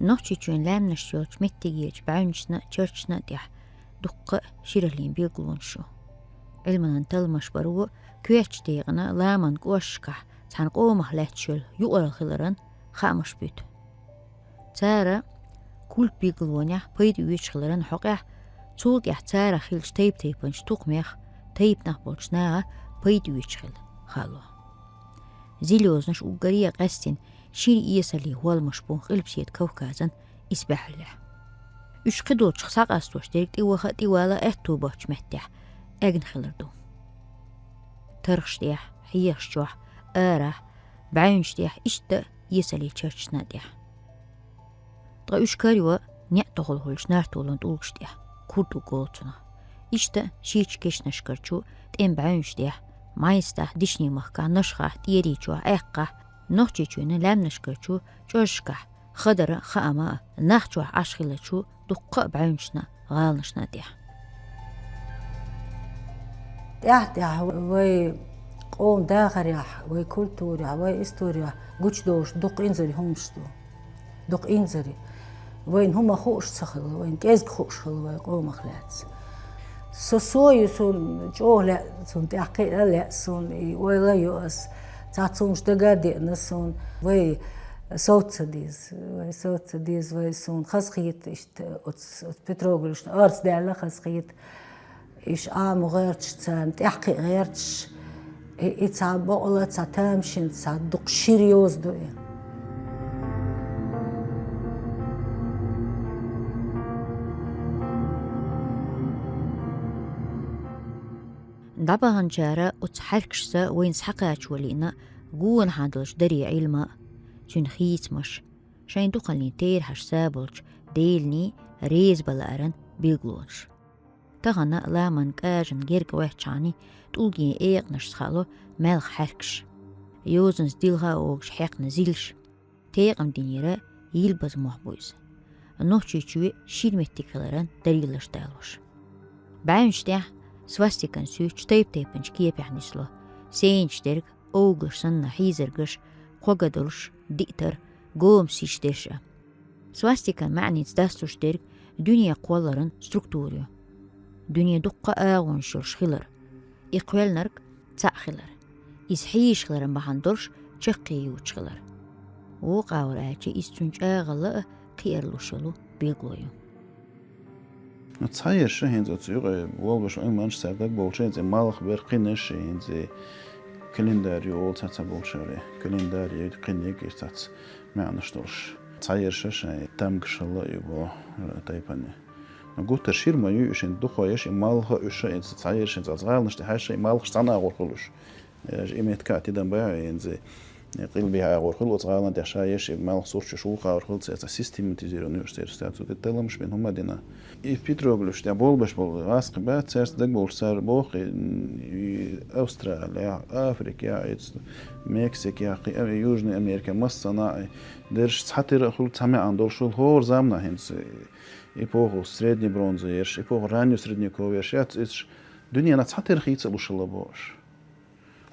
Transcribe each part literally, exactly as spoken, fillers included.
Нохчийчоьнан лаьмнаш йолчу меттигерчу бӀаьвнашна, чарташна тӀехь дуккха а шираллин билгалонаш ю. Ӏилманан талламаш баро коьртачу декъана ламан кӀошташкахь цхьана къомах лаьтташ йолу юкъаралла хиларан хаамаш буьту. Цара культ билгалонехь пайда оьцуш хиларан хьокъехь, цул тӀаьхьа царах хиллачу тайп-тайпанчу тукхамех, тайпанах болчу наха пайда оьцуш хила хаало. Зилёзнаш уггаре а къаьстина шина эсаллин хӀолламаш бу Къилбаседа Кавказан исбаьхьаллехь. Уьш кхидолчух схьакъастош дерг тӀеваха а, тӀевала а аьтту боцчу меттехь эгна хилар ду. Тархаш тӀехь, хьехаш чохь, арахь, бӀаьвнаш тӀехь, иштта эсаллин чарташна тӀехь. Ткъа уьш карайо неӀ тохалла хуьлучу нартолан тӀулгаш тӀехь, курдуг олу цунах. Иштта шийтта кешнашкарчу тӀеман бӀаьвнаш тӀехь, МаьӀстахь, Дишни-махкахь, Нашхахь, ТӀерийчохь, Аьккхахь, Нохчийчоьнан лаьмнашкарчу чӀожашкахь, хадара, хаама а, нах чохь Ӏаш хиллачу дуккха а бӀаьвнашна, гӀаланашна тӀехь. ТӀаьхь-тӀаьхьа вай къоман дахарехь, вай культурехь, вай исторехь гучудовлуш дукха инзаре хӀуманаш ду. Дукха инзаре. Вайна хӀума хууш ца хилла, вайна кӀезиг хууш хилла вай къомах лаьцна. Со, со ю суна чӀогӀа лаьа, цунна тӀехь кхиа а лаьа суна, и ойла а йо ас. Цхьацца хӀуманаш дага а деана суна. Вай совца ца деза, вай совца ца деза, вай суна хазахета иштта, оцу, оцу Петроглушна орца даьлла хазахета. Иштта Ӏамо гӀерташ, царна тӀаьхьакхиа гӀерташ, и, и цхьа бакъала, цхьа тамашийна, цхьа дукха шира йоза ду и. ДӀабаханчара оцу хьаьркашца вайна схьакхачо лиъна гонахьа долуш даре Ӏилма, цуьнан хийцамаш, шайн дукхаллин терахьаш са болчу Делан реза бан лааран билгалонаш. Тахана ламан кӀажан герга гӀоьттичхьана тӀулгийн экъанашца хаало маьлхан хьаьркаш. Йозанца дилха а вогуш хьекхна зилаш. Текъам динера йилбаза мохь бу иза. Нохчийчоь шира меттиг хиларан дарийлаш далош. БӀаьвнаш тӀехь свастикан суьрташ тайп-тайпанчу кепехь нисло. Сенаш дерг, овгаш санна хьийзаргаш, кхо ган долуш, диъ тар, гомас йиш дерш а. Свастикан маьӀница дастуш дерг дуьне кхолларан структура ю. Дуьне дуккха а агӀонаш йолуш хилар. И кхоьллинарг цхьаъ хилар. Иза хьийзаш хиларан бахьана долуш чаккхе юучу хилар. Вукху агӀор аьлча, иза цуьнан чӀагӀалла а кхиар луш йолу билгало ю. Ну, цхьаерш а хӀинца оцу юкъе болбаш Ӏилманчаш цара дагабовлуш, хӀинца и малх бер кхинаш, хӀинца и календарь ю олу цхьацца болчара. Календарь я кхин егира цхьацца маьӀнаш долуш. Цхьаерш а шайн тамгашалла а ю бо тайпане. Ну, гуттар шира ма ю уьш, хӀинца дукха еш и малх а уьш а, хӀинца цхьаерш, хӀинца оцу гӀаланаш тӀе хьаьжча, и малхаш цхьана агӀор хуьлуш. Э, и меттиг а тидам баьхьа, хӀинца, э, къилбехьа агӀор хуьлу оцу гӀаланна тӀехь ша еш, и малх сурташ вукху агӀор хуьлу, церан систематизированный уьш церан стацу, тӀе талламаш бина хӀума а дина. И Петроглушна тӀехь болбаш болу гӀаскхи бац, цаьрца дагабовлуш цара боху, и, и Австралия, Африка, и Мексика, и Южная Америка, массана а, и дерш цхьатера а хуьлу, цхьа маьӀна долуш хуьлу, хӀора заманахь хӀинца, эпоху средней бронзы ерш, эпоху раннесредневековья ерш яц, иза дуьненахь цхьатера хийца а луш хилла бохуш.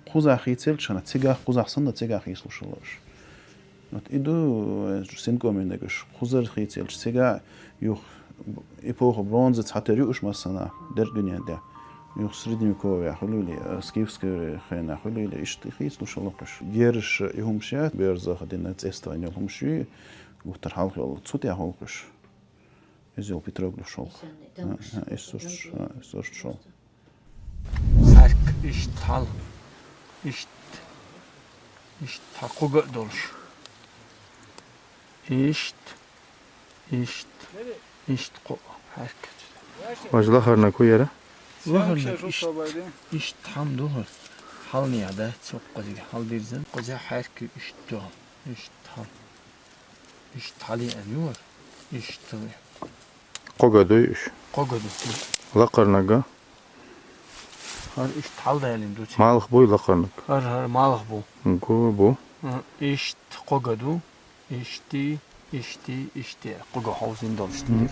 Кхузахь хийцаелча хьана, цигахь кхузахь санна, цигахь хийцалуш хилла уьш. Вот и ду, э, синкъомин дегаш, кхузара хийцаелча, цигахь юха эпоха бронза цхьатера ю уьш массанахь, дерг дуьнен тӀехь. Юха средневековье хуьлийла, э, скифский хенахь хуьлийла, иштта хийцалуш хилла кхуьш. Герзаш и хӀумаш яц, берзах дина цӀеста вайн йолу хӀумаш юй, гуттар хьалха йолу, цу тӀехь хилла кхуьш. Иза йолу петроглиф шолгӀа. Исанна, а, а, эс сурташ, а, эс сурташ шолгӀа. Хьаьрк иштта хьал, иштта, иштта хьан кхуьга а долуш. Иштта, иштта, иштта кху хьаьрк. Важа лахарнаг хӀу яра? Лахарнаг иштта, иштта хьан ду хӀара? Хьалнехь дац, кхузиг хьал дирзина. Кхуза хьаьрк иштта, иштта хьал. Иштта хьалеана ю вара. Иштта вай. Кхуьга дуй уьш? Кхуьга ду. Лакхарнага? ХӀара иштта хьалдалийна ду цига. Малх буй лакхарнаг? ХӀара, хӀара малх бу. Го бу. Мгм. Иштта кхуьга ду. Ишти, ишти, ишти. Кхуьга хьовзийна долуш тера.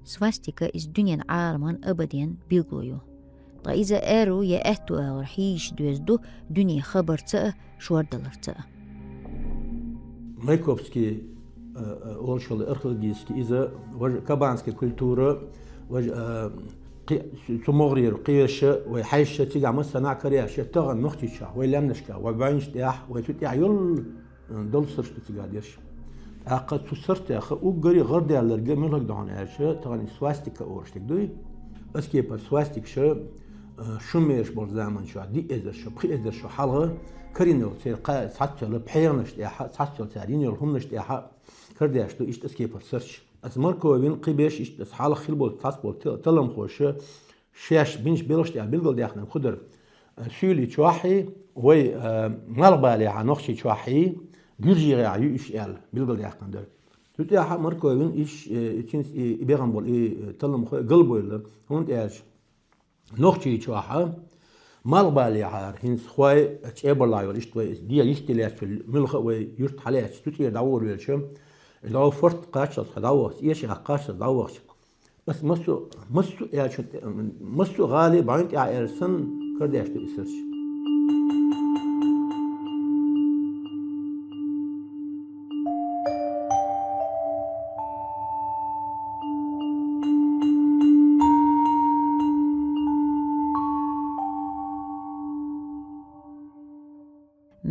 Свастика иза дуьненан Ӏаламан абаден билгало ю. Ткъа иза аьрру я аьтту агӀор хьийзаш доьзна ду дуьне хабарца а, шордаларца а. Майкопский, э, э, олуш йолу археологический иза, важа кабанский культура, важа, э, кхи-, цу могӀарера кхераш, вай хьаьжча цигахь массанхьа караеш, тахана Нохчийчохь, вай лаьмнашкахь, вай бӀаьвнаш тӀехь, вай цу тӀехь йолу долу сурташ ду цигахь дерш. ТӀаккха цу суртех уггаре гӀардаьлларг муьлхарг ду хьуна аьлча, тахана и свастика олуш дерг дуй. Аскепа свастикаш, а, шумераш болу заманчохь, диъ эзар шо, пхи эзар шо хьалха карийна йолу церан кхаъ цхьацца йолу пхьегӀанаш тӀехь, цхьацца йолу цара йина йолу хӀуманаш тӀехь карадеш ду иштта аскепа сурташ. Аса Марковин кхиберш иштта аса хьалха хилла болу цхьацца болу та-, талламхоша шаьш бинчу белхаш тӀехь билгалдаьккхинарг хӀу дара. Суьйлий чохь, вай, а, малхбалехьа Нохчийчохь, гуьржехьа ю уьш аьлла билгалдаьккхина дара. Цу тӀехь Марковин иш, э, и цуьнца и, и бехам болу, и, э, талламхой галбойла, хӀунда аьлча Нохчийчохь малхбалехьара хӀинца хой чӀебарлахь йолу иштта вай де йисте лаьцна муьлхха а вай юьрт хьалаьцча, цу тӀера дӀагӀур велча, и дӀо форт кхаччалц хьо дӀавахча, эшах кхаччалц дӀавахча, Ас массо, массо а аьллачун тӀе, массо а гӀали бӀаьвна тӀехь аьлла санна, карадеш ду и сурташ.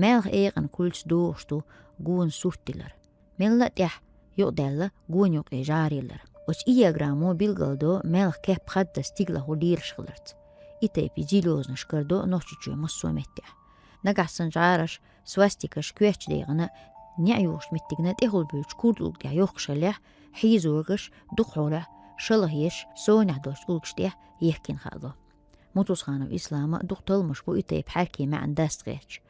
Малхан экъан кулца догӀуш ду гонан сурт дилар. Мелла а тӀехь юкъадаьлла гонан юкъе жӀаралар. Оцу идеограммо билгалдо малхан кеп хаддаза стигалахула лелаш хиларца. И тайпа зилёзнаш карадо Нохчийчоь массо а меттехь. Нагахь санна жӀараш, свастикаш коьртачу декъана, неӀ йохучу меттигна тӀехула буьллучу курдалг тӀехь йохкуш хиллехь, хьийзоргаш, дукхахьолехь, шалха еш, сонехь долчу улгаш тӀехь ехкина хаало. Муцусханов Ислама дукха талламаш бу и тайпа хьаьркийн маьӀна дастхьаьрча.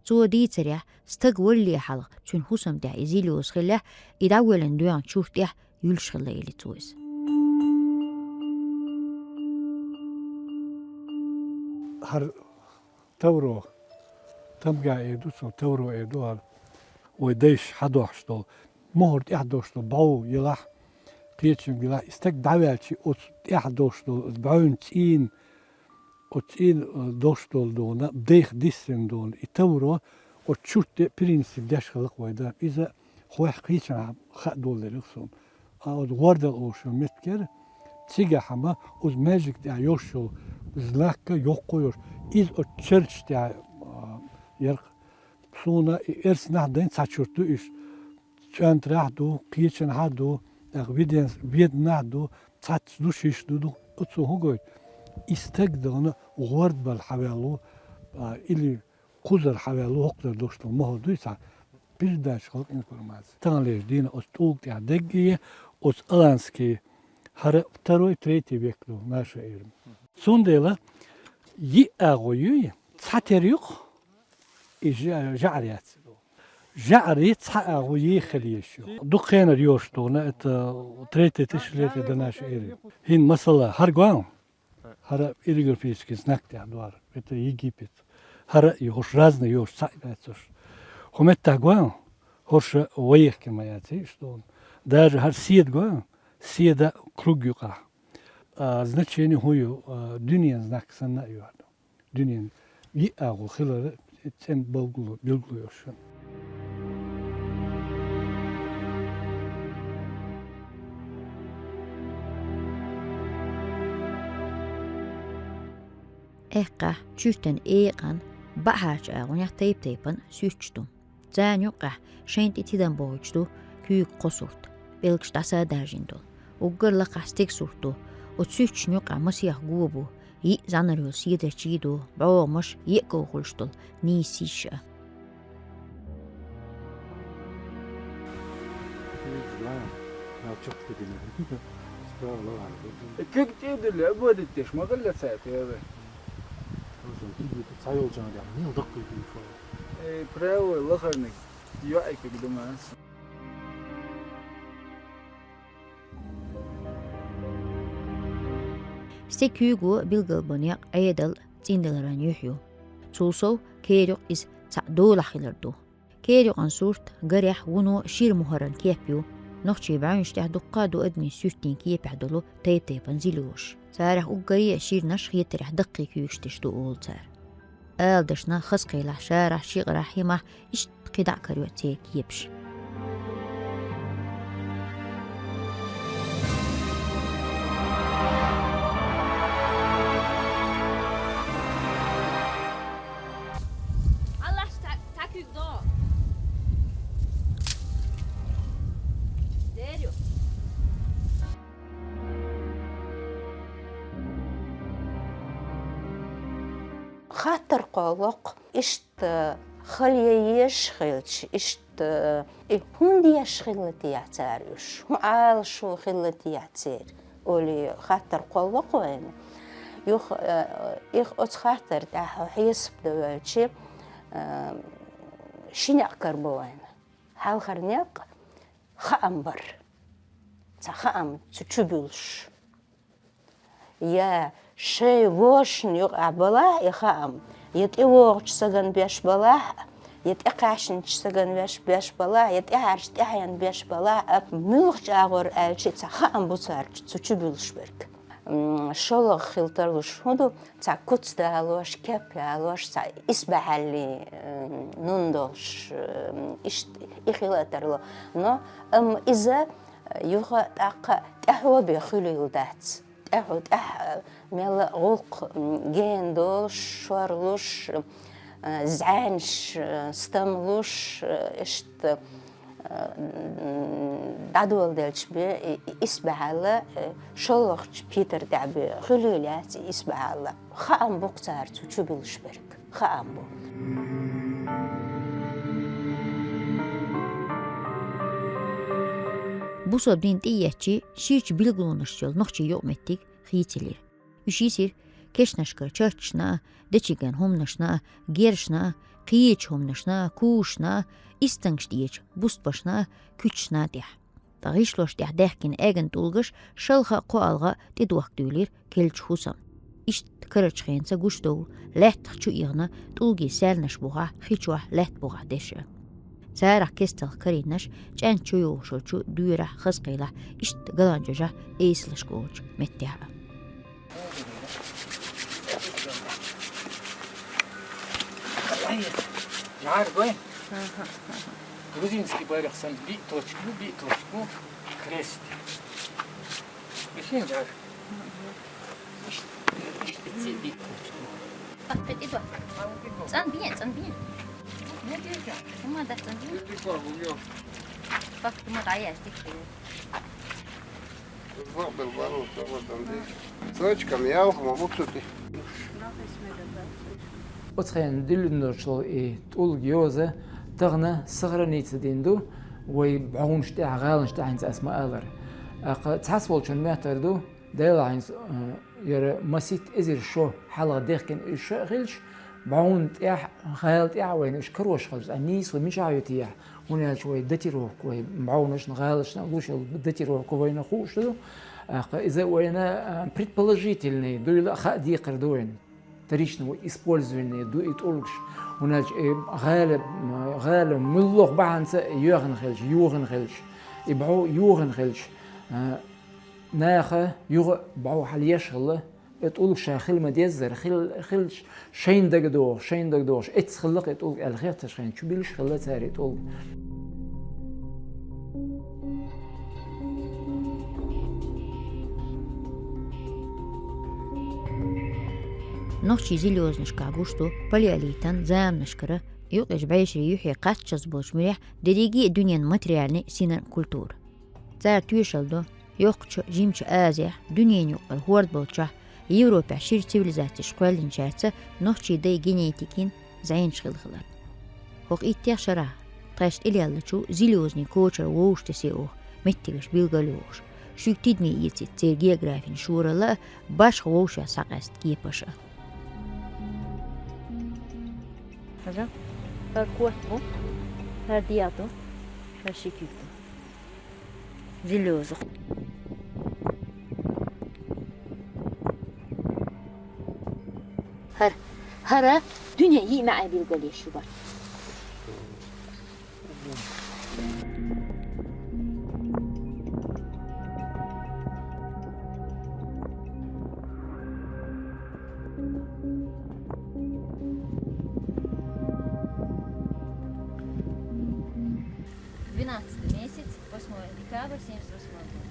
Цо дийцарехь, стаг валале хьалха цуьнан хӀусам тӀехь и зилёза хиллехь, и дӀавоьллина доьгӀначу чурт тӀехь юьллуш хилла, элира цо иза. ХӀара тавро, тамга эр ду цунах, тавро эр ду хӀара, вай дайша хьадохьуш долу, мухӀар тӀехь долуш долу бӀов елахь, кхечанга елахь, и стаг дӀаваьлча, оцу тӀехь долуш долу, оцу бӀовна цӀийнан, оцу цӀийнан, э, долуш долу дуна, дайх диссина дуна, и тавро оцу чурт тӀе пиренна стаг деш хилла-кх вай да. Иза хойх кхечанхьа хаа долалура суна. А оцу гӀордал олуш йолу меттигера, цигахь ма оцу маьждиг тӀехь йолуш йолу знак а йоккха йолуш, иза оцу чарча тӀехь, а, яра-кх. Суна и эрсанахь дайн цхьа чурт ду иштта. ЦӀоьнтарахь ду, кхечанхьа ду, тӀаккха Веденс-, Веданахь ду, цхьацца ду, шиш ду, ду. Оцо хӀун гойту? И стаг дона гӀордбала хьаваьлла ву, а, или кхузара хьаваьлла ву, хӀокхузара долуш долу мухӀар дуй цхьа, передача хилла-кх, информаци. Таханлерчу дийнахь оцу тӀулга тӀехь деггий, оцу аланский, хӀара второй, третий век ду наша эра. Цундела йиъ агӀо юй, цхьатера ю-кх, и жа-, жӀар яц. ЖӀаре цхьа агӀо ехала еш ю. Дукха хенара йош ду, на, это третье тысячелетие до нашей эры. ХӀинца масала, хӀара гой хьуна? ХӀара орфографический знак тӀехь ду хӀара. Это Египет. ХӀара а йош, разный йош, цхьаъ дац уьш. ХӀокху меттехь гой хьуна? ХӀорш вайехкина ма яц, иштта ду. Даже хӀара седа гой хьуна? Седа круг юкъахь. А, значение хӀун ю, а, дуьненан знак санна а ю хӀара. Дуьненан йиъ агӀо хилар цӀена билгало-, билгало йолуш ю. Эккхахь, чуьртан экъан баьхьарчу агӀонехь тайп-тайпана суьрташ ду. Царна юккъехь шайн тӀе тидам бохуьйтуш ду куьйга кхо сурт, пӀелгаш дӀасадаржийна долу. Уггар лакхахь стеган сурт ду. Оцу суьрташна юккъехь масех го бу, йиъ зӀаьнар йолу седарчий ду, бӀогӀамаш, еа ков хуьлуш долу нийса йиш а. Куьг тӀе а дуьллу, а бадиттеш ма хилла цара теве. Эй, правой лахарниг йоӀе куьг ду ма аса. Стеган куьйго билгалбан некъ Ӏедал, цӀиндаларан юьхь ю. Цул сов, керйокъ иза цхьаъ долахь хилар ду. Керйокъан сурт, гарехь, вуно шира мухӀаран кеп ю. Нохчийн бӀаьвнаш тӀехь дуккха а ду адамийн суьртийн кепехь долу тайп-тайпана зилош. Царах уггаре а ширнаш хетарехь даккхий куьйгаш деш ду олу цара. Аладашна, хаза кхелахь, шарахь, шикъарахь, хӀимахь, иштта кхидӀа а карайо церан кепаш. Аллахьаш цхьа, цхьа куьг до. Дер ю. Хаттар кхоллакх, иштта хала езаш хилча, иштта и хӀунда езаш хилла техьа цара уьш? ХӀун Ӏалашо хилла техьа церан? Олий хаттар кхоллакх вайна. Юха, э, их оцу хаттар тӀехь хьо хьесап дан ваьлча, э, ши некъ карабо вайна. Хьалхара некъ хаам бар. Цхьа хаам цу чу буьллуш. Я шайн вошна юкъахь балахь и хаам, я тӀевогӀучу сагана беш балахь, я тӀекхаьчначу сагана веш, беш балахь, я тӀаьхьарчу тӀаьхьенна беш балахь, амма муьлхачу агӀор аьлча цхьа хаам бу цара цу чу буьллуш берг. М, шолгӀа хила тарлуш хӀун ду? Цхьа куц далош, кеп ялош, цхьа исбаьхьаллин, м, нун долуш, м, иштта и хила а тарло. Но, амма иза юха тӀаккха тӀаьхьо бен хуьлийла дац. ТӀаьхьо, тӀаьхьа, мелла а гӀуллакх, м, гена долуш, шорлуш, э, зӀенаш, э, стамлуш, э, иштта, э, м, дӀадоладелча бен, и, и исбаьхьалла, э, шолгӀачу питар тӀехь бен хуьлийла яц и исбаьхьалла. Хаам бу-кх цара цу чу буьллуш берг. Хаам бу. Бусалба дин тӀеэцчи, ширачу билгалонашца йолу нохчийн юкъаметтиг хийцалира. Уьш йисира кешнашкара чарташна а, дечиган хӀуманашна а, герзашна а, кхечу хӀуманашна а, кушашна а, истангаш тӀечу бустбашна а, куьчашна а тӀехь. Ткъа гӀишлош тӀехь даьхкина аьгна тӀулгаш шалха а, кхоалгӀа а тӀедохка дуьйлира керлачу хӀусамна. Иштта карарчу хенца гуш довлу лаьттах чу ихна тӀулгийн саьлнаш бухахь, хи чохь, лаьтта бухахь дерш а. Царах кесталх карийнаш чӀаьнца чу йогӀуш йолчу доьрахь, хаза кхелахь, иштта галан жожахь эсалашка олучу меттехь а. ЖӀар гой? Грузинский байракх санна, биъ точка, ну, биъ точка, ну, крест. Бисин жӀар. Иштта, иштта, биъ точка. Паккхи тӀе до. ЦӀан бен, цӀан бен. Хама да цӀан бен. Паккхи ма дӀаяш, тикхи. Сочкам ялх ма бу цу тӀе. Оцу хенахь дуьллина долуш долу и тӀулг йоза тахана сохраниться дина ду, вай бӀогӀанаш тӀехь, гӀаланаш тӀехь хӀинца ас ма-аллара. ТӀаккха цхьацца волчун моьттур ду, Делахь хӀинца, э, яра масийтта эзар шо хьалха даьхкина уьш а хилча, бӀогӀанна тӀехь, гӀала тӀехь а вайна уьш карош хилча, ткъа нийсо мичахь ю техьа? ХӀунда аьлча вай датировка, вай бӀогӀанашна, гӀаланашна луш йолу датировка вайна хууш ду. ТӀаккха иза вайна, а, предположительный дуйла а хаа декхар ду вайна. Вторично вай использованный ду и тӀулгаш. ХӀунда аьлча и гӀала, гӀала муьлхха бахьанца йоьхна хилча, йохийна хилча, и бӀо йохийна хилча, а, наха юха бӀо хьалаеш хилла, и тӀулг ша хила ма-деззара, хил-, хилча, шайна дагадогӀуш, шайна дагадогӀуш, эцна хилла-кх и тӀулг аьлла хетташ хенахь, чу буьллуш хилла цара и тӀулг. Нохчийн зилёзнашкахь гуш ду палеолитан заманашкара юкъерчу бӀешерийн юьхье кхаччалц болчу муьрехь дерриге а дуьненан материальни синан культура. Цара тоьшалла до Йоккхачу, Жимачу Азехь, дуьненан юкъара хӀорда болчохь, Европехь шира цивилизацеш кхоьллинчаьрца нохчийн дайн генетикин зӀенаш хилла хилар. ХӀокху иттех шарахь тхаьш тӀелеллачу зилёзни кочара вовшахтесий оха меттигаш билгалйохуш, шуьга тидаме эцийта церан географин шоралла а, башха вовшех схьакъаста кепаш а. Хьажа, хӀара кот бу, хӀара дегӀ ду, хӀара ши куьг ду. Зилёза. ХӀара, хӀара дуьне йиъ маьӀе билгалъеш ю бара. Двенадцатый месяц, восьмое декабря, семьдесят восьмой год.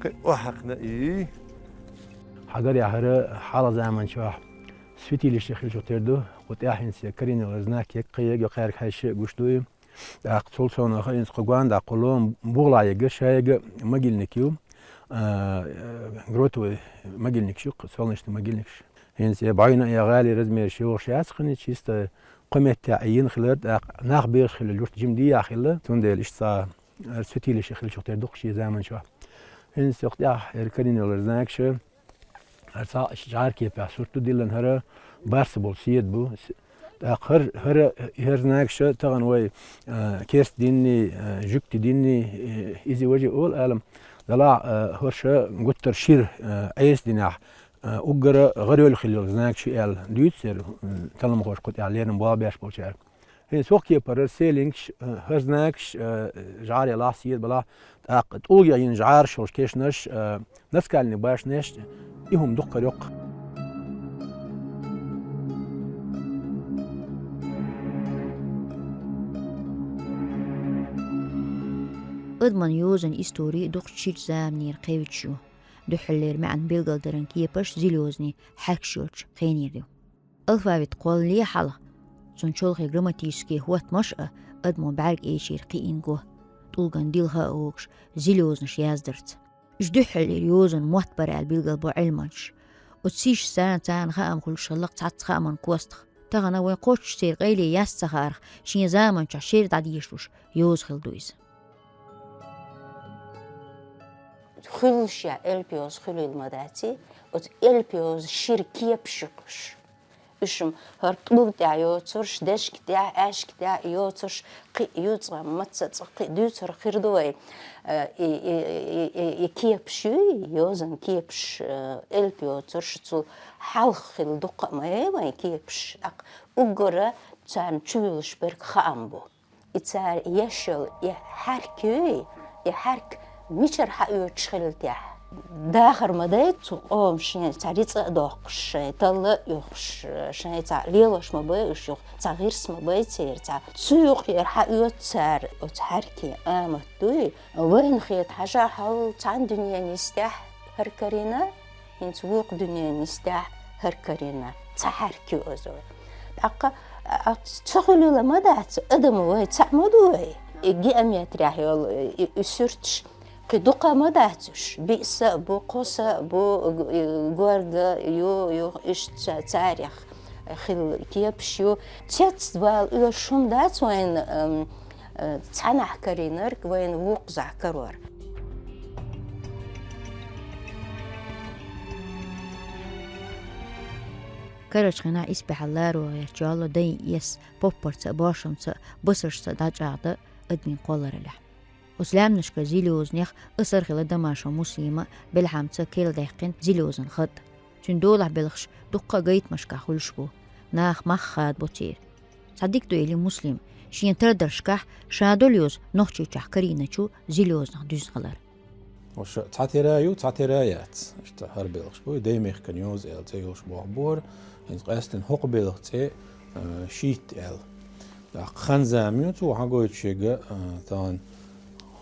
Кхин охьахна и. Хьагар яхара хьалха заманчохь святилище хилчух тера ду, кху тӀехь хӀинца я карийна йолу знак, я кхин яга, кхаьрга хьаьжча а гуш ду и. ТӀаккха цул совнаха хӀинца кху гондахь кху лома бухахь яга, ша яга могильник ю, а, э, гротовый могильникаш ю, кху солнечный могильникаш. ХӀинца я бӀаьвнан а, я гӀалин размераш йогӀуш яц кхин, чисто кху меттехь а йина хилар, тӀаккха нах бехаш хилла, юрт жима дехьа хилла, цундела иштта цхьа хӀара святилище хилчух тера ду-кх шен заманчохь. ХӀинца юха тӀехь хӀара карийна йолу знакаш, хӀара цхьа а жӀаран кепехь сурт ду диллина, хӀара барс болу седа бу. ТӀаккха хӀара, хӀара, хӀара знакаш тахана вай, а, керста динний, а, жуьгти динний, э, иза важа олу алам, делахь а, хӀорш гуттар шира, а, Ӏеса динехь, а, уггара гӀарайолу хилла йолу знакаш ю аьлла дуьйцу церан, м, талламхоша кху тӀехь леррина болх беш болчара. ХӀинца хӀокху кепара селингаш, а, хӀара знакаш, а, жӀарехь лахь, седа балахь, тӀаккха тӀулгех йина жӀараш йолуш кешнаш, а, наскальный башнеш, и хӀума дуккха йоккху. Адаман йозанан истори дукхачу ширачу заманера кхевдаш ю. Дуьххьарлера маьӀна билгалдаран кепаш зилёзни хьаьркаш йоцучу хенера ю. Алфавит кхоллале хьалха, цунна чолхе грамматически хӀоттамаш а адамо бӀаьрг эчийра кхиийна го, тӀулган дилха а вогуш, зилёзнаш яздарца. Уьш дуьххьарлера йозанан мотт бара аьлла билгалбо Ӏилманчаша. Оцу сийшаца царна хаам хуьлуш хилла-кх цхьацца хааман костах. Тахана вайн кхоччуш церан къайле яц ца хаарх, шен заманчохь шера дӀадешалуш йоза хилла ду иза. Хуьлуш я элп йоза хуьлийла ма дац и, оцу элп йоза шира кепаш ю-кх уьш. Уьш-м хӀара тӀулга тӀехь йоцурш, дешка тӀехь, аьшка тӀехь йоцурш кхин а ю, цкъа мацца цкъа кхин а дуьйцур хир ду вай. Э, и, и кепаш ю, йозанан кепаш, э, элп йоцурш, цул хьалха хилла дуккха а ма ю вайн кепаш. ТӀаккха уггара царна чувуьллуш берг хаам бу. И цара еш йолу и хьаьрк юй, и хьаьрк мичара хьаоьцуш хилла техьа? Дахар ма дай цу къоман шайн цхьа рицкъа а доккхуш, шайн талла а юхуш, шайн цхьа лелош ма бай уьш юха, цхьа гӀирс ма бай церан цхьа. Цу юкъера хьаоьцу цара оцу хьаьркийн амат дуй, вайна хета хьажа хьал цхьана дуьненан йистехь хӀара карийна, хӀинца вукху дуьненан йистехь хӀара карийна, цхьа хьаьрк ю иза. ТӀаккха, а, ца хуьлийла ма дац, адам вай цхьаъ ма ду вай. И геометрехь йолу, и, и суьрташ кхин дукха ма дац уьш. Биъса а бу, кхоса а бу, и горга ю, ю, иштта царех хилла кепаш ю. Цецвала оьшуш хӀума дац вайна, ам, Э, цхьанахь карийнарг вайна вукхузахь карор. Карарчу хенахь исбаьхьалла ларо гӀертачу йолу дайн эс поппарца а, бошамца а, басашца а дӀачӀагӀдан адамийн кхоллараллехь. Оцу лаьмнашкара зилёзанех асар хилла Дамашев Муслима белхьамца керла даьккхина зилёзан хатӀ. Цуьнан долахь белхаш дуккха а гайтамашкахь хуьлуш бу, наха мах хадабо церан. Цхьа дика ду элира Муслима, шен тардаршкахь ша долу йоза Нохчийчохь карийначу зилёзанах дуьзна хилар. Уьш цхьатера ю, цхьатера яц. Иштта хӀара белхаш бу, даймехкан йоза аьлла цӀе йолуш боху бохура, хӀинца къаьсттина хӀокху белхан цӀе, а, шийтта аьлла. ТӀаккха хан-зама ю цо хьагойтуш ерг, а, тахана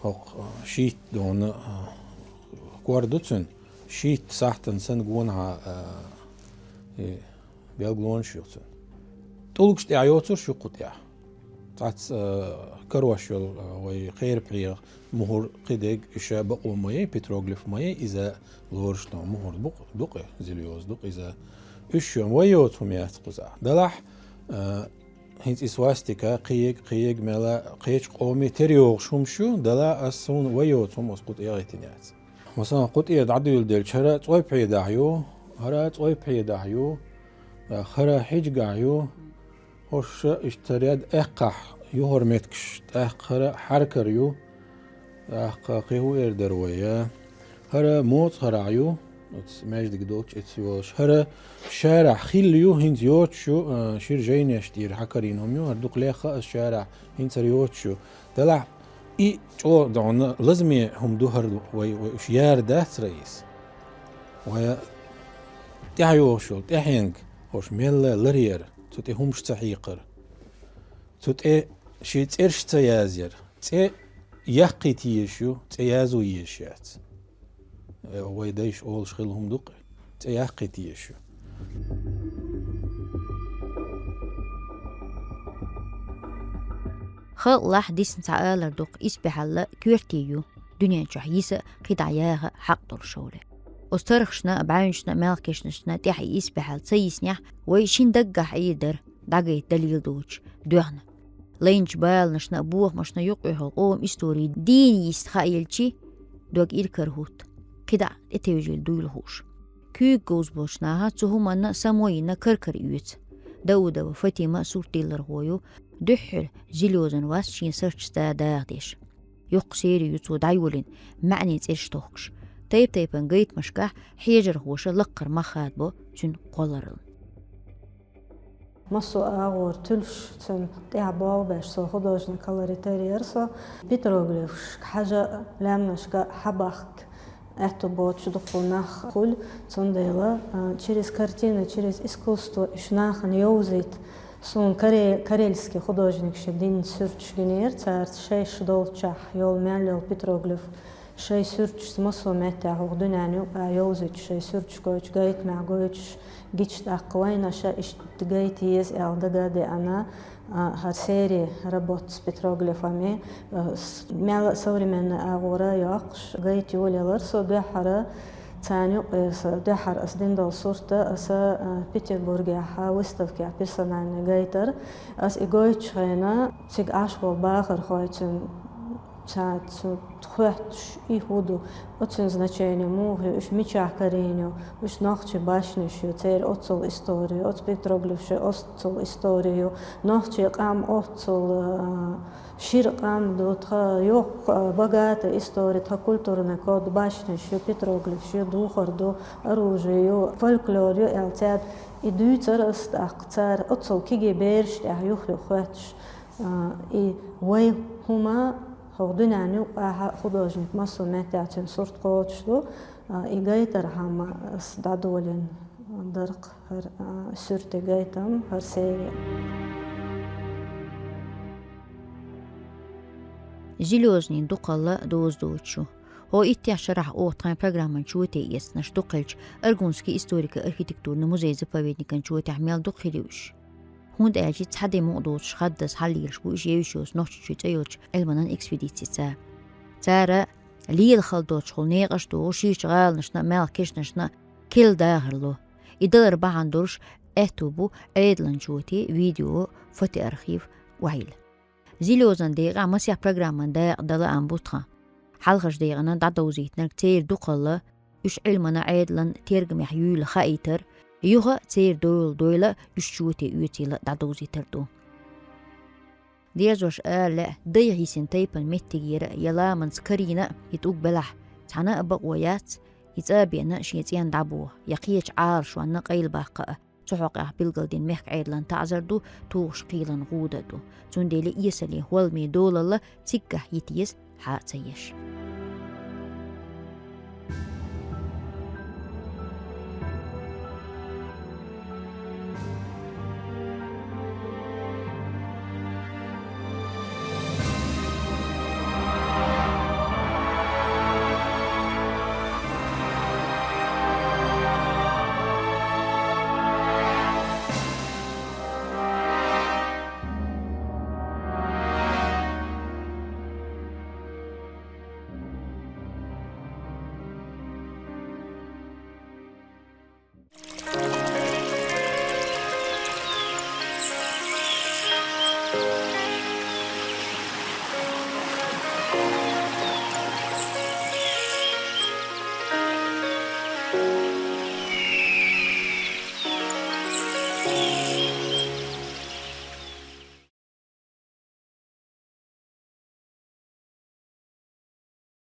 ХӀокху, а, шийтта дона, а, кор ду цуьнан, шийтта сахьтана санна гонахьа, а, и белгалонаш ю цуьнан. ТӀулгаш тӀехь йоцурш ю кху тӀехь. Цхьацца, а, карош йолу, а, вай кхера пхьегӀа мухӀар кхидерг, уьш бакъо ма яй, петроглиф ма яй, иза лоруш долу мухӀар бу-, ду-кх, зилиоз ду-кх иза. Уьш ю, вай йоцу хӀума яц кхузахь. Делахь, а, ХӀинца и свастика, кхиег, кхиег мела, кхечу къоме тера йогӀуш хӀумаш ю, дала ас суна вай йоцу хӀума ас кху тӀе гӀайтина яц. Масала, кху тӀера дӀадуьйладелча, хӀара цӀой пхьедахь ю, хӀара цӀой пхьедахь ю, хӀара хьиджигахь ю, хӀорш иштта ряд аьккхахь ю хӀора меттигаш, тӀаккха хӀара хьаркара ю, тӀаккха кхин хӀун эр дара вай, я? ХӀара моцӀахарахь ю, оцу маьждиг долчу эцу йолуш. ХӀара шарахь хилла ю, хӀинца йоцуш ю, а, шира жайнеш тӀера хьакарийна хӀума ю, хӀара дукха лехха а аса шарахь, хӀинца хӀара йоцуш ю. Делахь, и чӀогӀа дона лазаме хӀума ду хӀара вай, вай уьш яра дац, Раис. Вай тӀаьхьа йогӀуш йолу тӀаьхьенга, хӀорш мелла ларъяр, цу тӀе хӀумаш ца хьекхар. Цу тӀе шен цӀераш ца язъяр. ЦӀе яккхийта езаш ю, цӀе язо езаш яц. Э, вай дайша олуш хилла хӀума ду-кх, цӀе яккхийта езаш ю. Халкъалахь дисна цхьа алар ду-кх, исбаьхьалла коьрте ю, дуьнен чохь йиса а, кхидӀа яха а хьакъ долуш хӀума. Оцу тархашна, бӀаьвнашна, маьлхан кешнашна тӀехь и исбаьхьалла ца йиснехь, вай шина даггахь Ӏийр дара, дӀагайта далийла доцуш, доьхна. Лайначу баланашна а, бохамашна а юккъехула къоман истори дийна йиста хаа елчи, дог иракарахӀутту, кхидӀа тӀетевжийла дуйла хууш. Куьйга говза болчу наха цу хӀуманна самойина каркара оьцу. Даудова Фатима суртдиллархо ю, дуьххьара Зилёзан вас шен сурташца дахадеш. Йоккха серий ю цо дӀайолийна, маьӀне цӀераш тохкуш. Тайп-тайпана гайтамашкахь хьежархоша лаккхара мах хадабо цуьнан кхолларалла. Массо а агӀор туьллуш, цуьнан тӀехь болх беш со художник-колоритер яра со. Петроглифашка хьажа а, лаьмнашка а хьабахка аьтту боцуш дуккха нах хуьлу, цундела, а, через картины, через искусство уьш нахана йовзийта. Суна каре-, карельский художникаша дина суьрташ гинера, цара шайша долчохь йолу мел йолу петроглиф. Шайн суьрташца массо а меттехь хӀокху дуьненна юкъахь йовзуьйтуш, шайн суьрташ гойтуш, гайтамехь гойтуш, гича тӀаккха вайна ша иштта гайта еза аьлла дага а деана, а, хӀара серия работ с петроглифами, а, с-, мел а современный агӀора а йоккхуш, гайта йолаялара со дуьххьара, царна юкъера сан дуьххьара ас дина долу сурт а, аса, а, Петербургехь выставкехь персональный гайтара. Ас и гойтучу хенахь, цига Ӏаш волу бахархой цуьнан Ца цу хоьттуш и хӀун ду, оцуьнан значение муха ю, уьш мичахь карийна ю, уьш нохчийн башнеш ю, церан оццул истори ю, оцу петроглифашан оццул истори ю, нохчийн къам оццул, а, шира къам ду, тхан йоккха, а, богатая истори, тхан культурный код, башнеш ю, петроглифаш ю, духар ду, оружие ю, фольклор ю аьлла, цаьрга и дуьйцура ас тӀаккха, цара оццул кегий бераш тӀехь юх-юх хоьттуш. А, и вай хӀума хӀокху дуьненна юкъахь художник массо а меттехь цуьнан сурт кхочуш ду, а, и гайтархьама ас дӀадолийна дара-кх хӀара, а, суьртийн гайтам, хӀара серия. Зилёзнийн дукхалла доза доцуш ю. ХӀокху иттех шарахь оха тхайн программан чоте эцнарш дукхаллачу Аргунский историко-архитектурный музей-заповедникан чотехь мел дукха хир ю уьш. ХӀунда аьлча цхьа де мукъа доцуш хаддаза хьаллелаш бу уьш евзаш йоцу Нохчийчоь цӀе йолчу Ӏилманан экспедици ца. Цара лела хала доцчухула некъаш а дохуш, ширачу гӀаланашна а, маьлхан кешнашна а керла дахар ло. И далар бахьана долуш аьтту бу Ӏедалан чоте видео, фотоархив охьайилла. Зилёзан декъехь масех программан дакъа дан лаам бу тхан. Хьалхарчу декъана дӀадовзийтинарг церан дукхалла, уьш Ӏилманан, Ӏедалан тергамехь юйла хаийтар, юха церан дойла, дойла уьш чоте оьцийла дӀадовзийтар ду. Дезош ала лаьа, дайх йисина тайпана меттигера я ламанца карийна а и тӀулг белахь, цхьана а бакъо яц, и цӀа а беана шен цӀенна дӀабоха, я кхечу Ӏалашонна къайлабаккха а. Цу хьокъехь билгалдина мехкан Ӏедалан таӀзар ду тухуш кхийлан гӀуда а ду. Цундела эсалийн хӀолламийн долалла циггахь йита еза хьа а ца еш.